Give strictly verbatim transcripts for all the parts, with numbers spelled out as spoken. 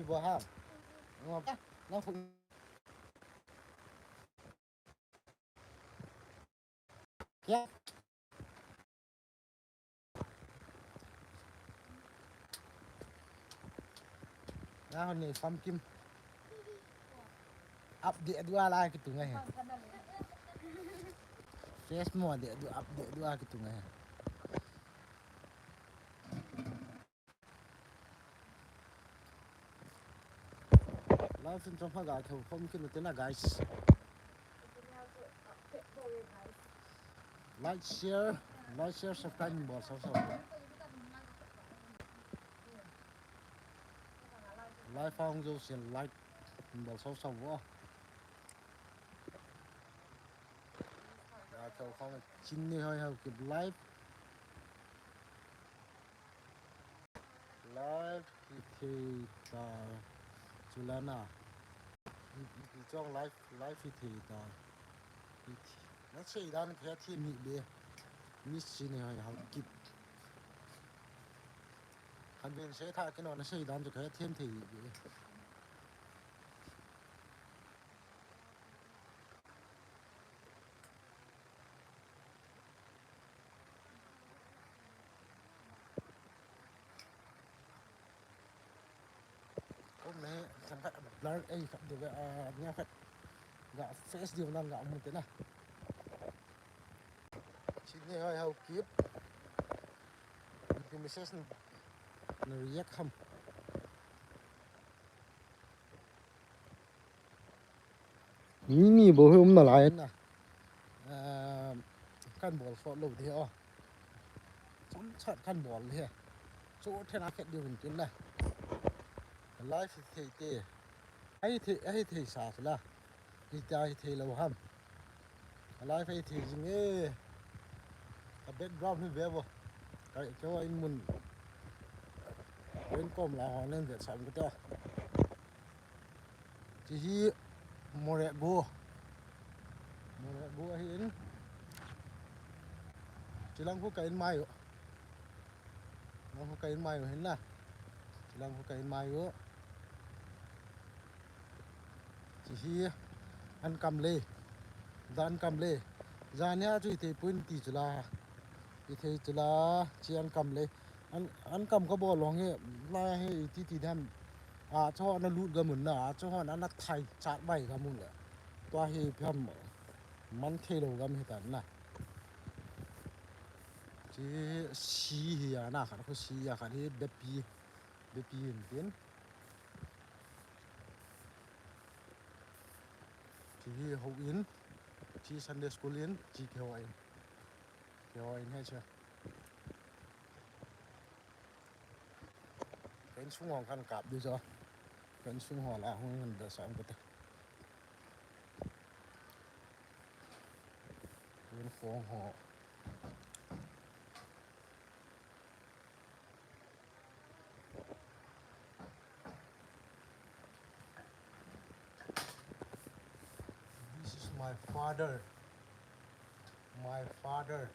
Ibo ham. Ngo pa. Nang khu. Kya? Na hon ni pumpkin. Update dua la kitu ngai he. Face mo de du update dua kitu ngai he. Live in chong pha ga kho khom kin te na, guys. Like, share, like, share, subscribe bol sao sao. Live hong jo se like bol sao sao vo. Ga kho khom chin ni hoi hau ki live. Live hi thei ta chulana. Hi, hi, hi chong live, live hi thei ta. Hi thi-, na sei dan khe thi mi be. Mi si ne hoi hau kip. Kan ben sei tha kino na sei dan chu khe them thei be. Kum ne, sang khat blur ei khat de, ah, nia khat. Ga face de nan ga um te na. Chin ni hoi hau kip. Ki message na react ham. Mi ni bou hi um nalai na. Ah, kan bol sot lou ding o. Chomcha kan bol ding. Chu thena khet ding tin na. Live hi thei te. Ahi thei, ahi thei sa la. Hi ta hi thei lou ham. Live hi thei jing e. A background hi ve vo. Kai keu a in mun. Ven kom la ho nen ve sam ko ta. Chi hi Moreh go. Moreh go ahin. Chilang khu ka in mai u. Lang khu ka in mai u hin na. Chilang khu ka in mai u. Chi hi an kam le. Dan kam le. Jan hi a chu i thei pun ti chu la. I thei chu la. Chi an kam le. An, an kam ka bol long hi, la hi ti ti dam. A, cho na lut ga mun na, a, cho na na thai chat bai ga mun le. Tua hi pham man thei lo gam hi ta na. Chi si hi a na khat khu si a khat hi bepi, bepi hin tin. Chi hi ho in, chi Sunday school in, chi ke ho in. Ke ho in he cha. Kan sung hong kan kap di cho. Kan sung ho la hong kan da sang ko te. Kan phong ho. This is my father. My father.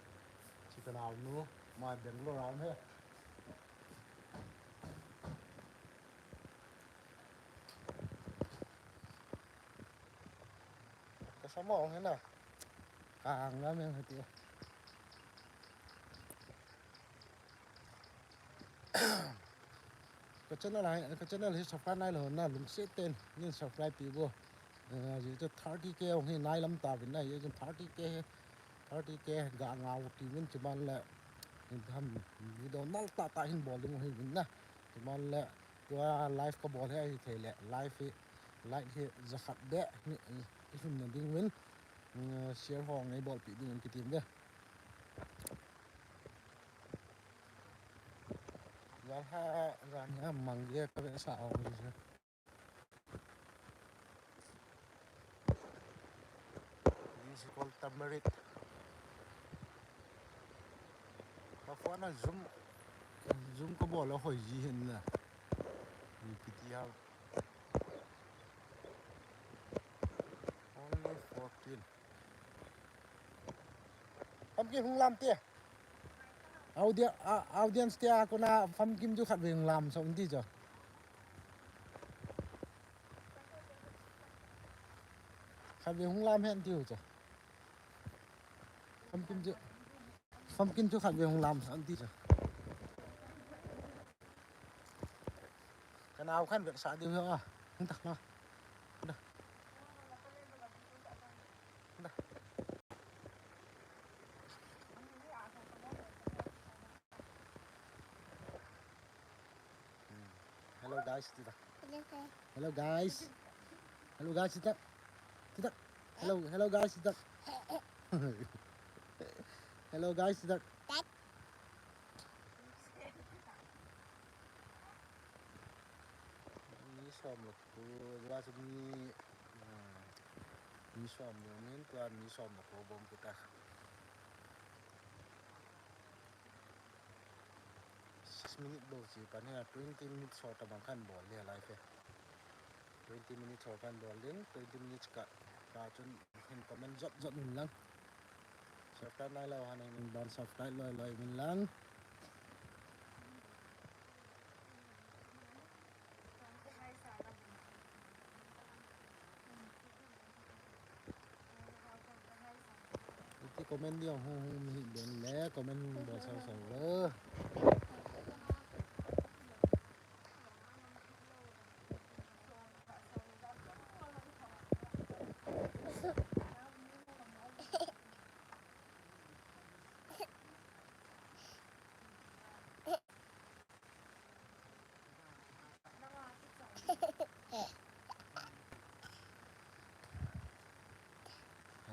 Chicken alnu. My Bangalore alnu. Ka sama ong hena. Ka ang la meng hati. Ka channel hi, ka channel hi subscribe nai lou na lungset ten nin subscribe pi bo. Eh, ji chu thirty K ong hi nai lam ta vin na, ji chu thirty K hi, thirty K ga ngau ti min chi man le. Hin tham video nal ta ta hin bol ding hi vin na. Chi man le tua live ka bol hi ahi thei le, live hi, live hi za khat de, ni, i him na ding vin, mm, share ho ngai bol pi ding vin kitim ve. Jan ha, jan ha mang ge ka ve sa ong ji sa. This is called turmeric. Ka phone a zoom, zoom ka bol a hoi ji hin na. Ni piti ha. Only fourteen. Pumpkin hung lam te. Audi-, a, audience te a kona pumpkin chu khat ve hung lam so un ti cho. Khat ve hung lam hen tiu cha. Pumpkin chu, pumpkin chu khat ve hung lam san ti cha. Ka nau khan ve sa diu ha. Hung ta na. Hung ta. Hung ta. Hmm. Hello guys, tita. Hello guys. Hello guys, tita. Tita. Hello, hello guys, tita. Hello guys, tita. Mi som lo ko, wa su mi, hmm, mi som lo, min tua mi som lo ko bom kita. Six minute bol si pan he, twenty minutes ho tabang khan bol le live he. Twenty minutes ho khan bol din, twenty minutes ka, ka chun hin comment jot jot min lang. Subscribe nai lou han hin ban subscribe loi loi min lang. Iti comment dia hung hung mi ben le comment bol sao sao le.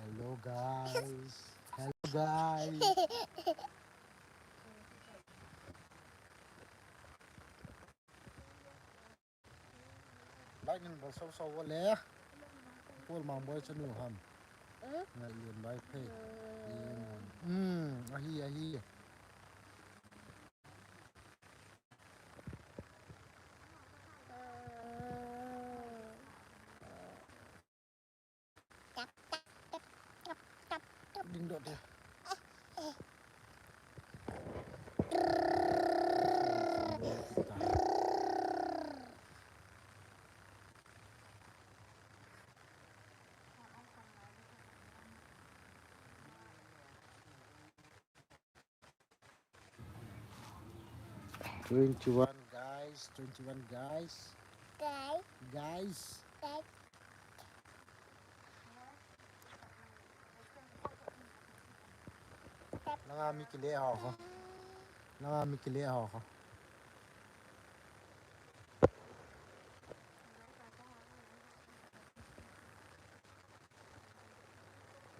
Hello guys. Hello guys. Lightning bol sao sao le. Paul Mangboi chanu ham. Ngai lien bai phei. Hmm, ahi, ahi. Ding dot dia. Twenty-one guys, twenty-one guys. Guys. Guys. Guys. Nanga mi kile ho ho. Nanga mi kile ho ho.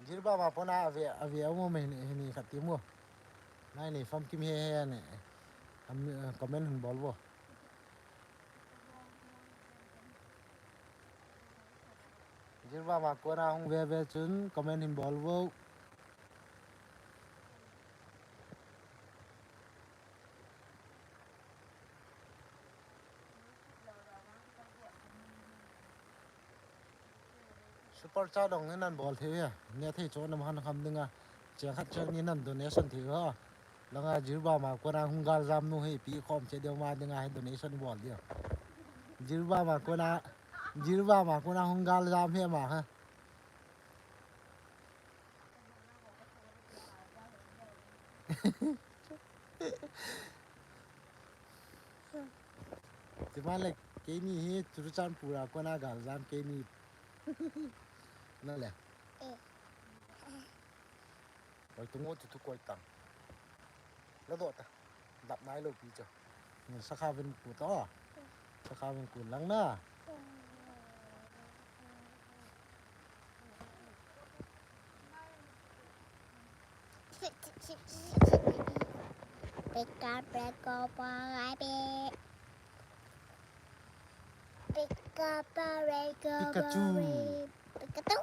Jirba ma pona ave, ave amo me hini, hini khat ti mo. Nai ni fam kim he he ne. Am, eh, comment hun bol bo. Jirba ma kona hung ve ve chun comment hin bol bo. Super chat dong nan bol thei ya. Nia thei cho nam han kham dinga. Cheng khat cheng ni nan donation thei ha. Langa Jirba ma kona hung gal jam nu hi pi khom che deu ma dinga hi donation bol dia. Jirba ma kona, Jirba ma kona hung gal jam he ma ha. Timan le, keini hi Churachandpur a kona gal jam keini. Na le. Eh. Koi tu ngo tu tu koi tang. La do ta. Dap nai lo pi cho. Sakha vin ku to. Sakha vin ku lang na. Pika, pika, pika, pika, pika, Pikachu. Pikachu.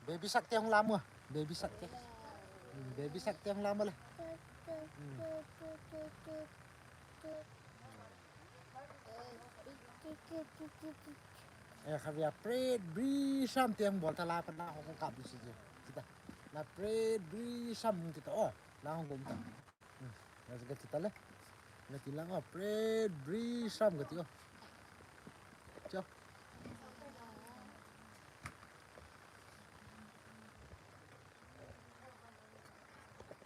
Baby Shark te hung lam mo. Baby Shark te. Hmm, Baby Shark te hung lam mo le. Hmm. Eh, kha via pret bri sam te hung bol ta la pa na hung kap si je. Kita. Na pret bri sam kita. Oh, na hung gom ta. Hmm. Let's get it, ale. Nati lang, oh, pret bri sam kati, oh. Cho.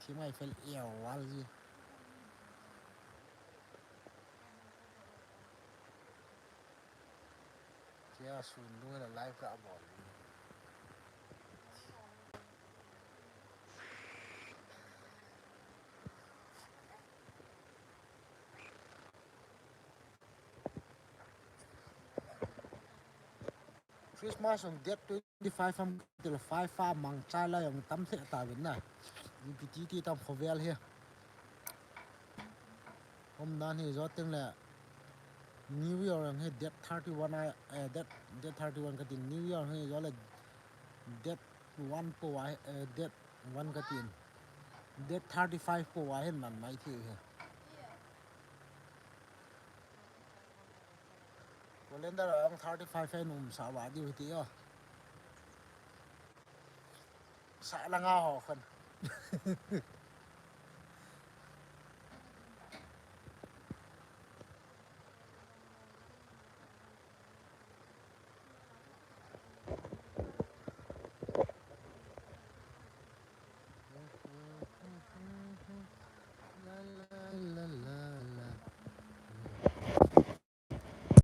Thim ngai fel eo wal ji. Chia sun dung la live ka bol. Christmas on date twenty-five am, til five a mangcha lai jong tam lheh tauvin na. Ipi ti ti tam khovel hi. Umdan hi jo teng le New Year jong hi date thirty-one a, eh, date, date thirty-one kati, New Year hi jo le date one po a, eh, date one kati. Date thirty-five po a hin man mai thei hi. Calendar a jong thirty-five a hin um sa va diu hiti o. Sa langa ho khan.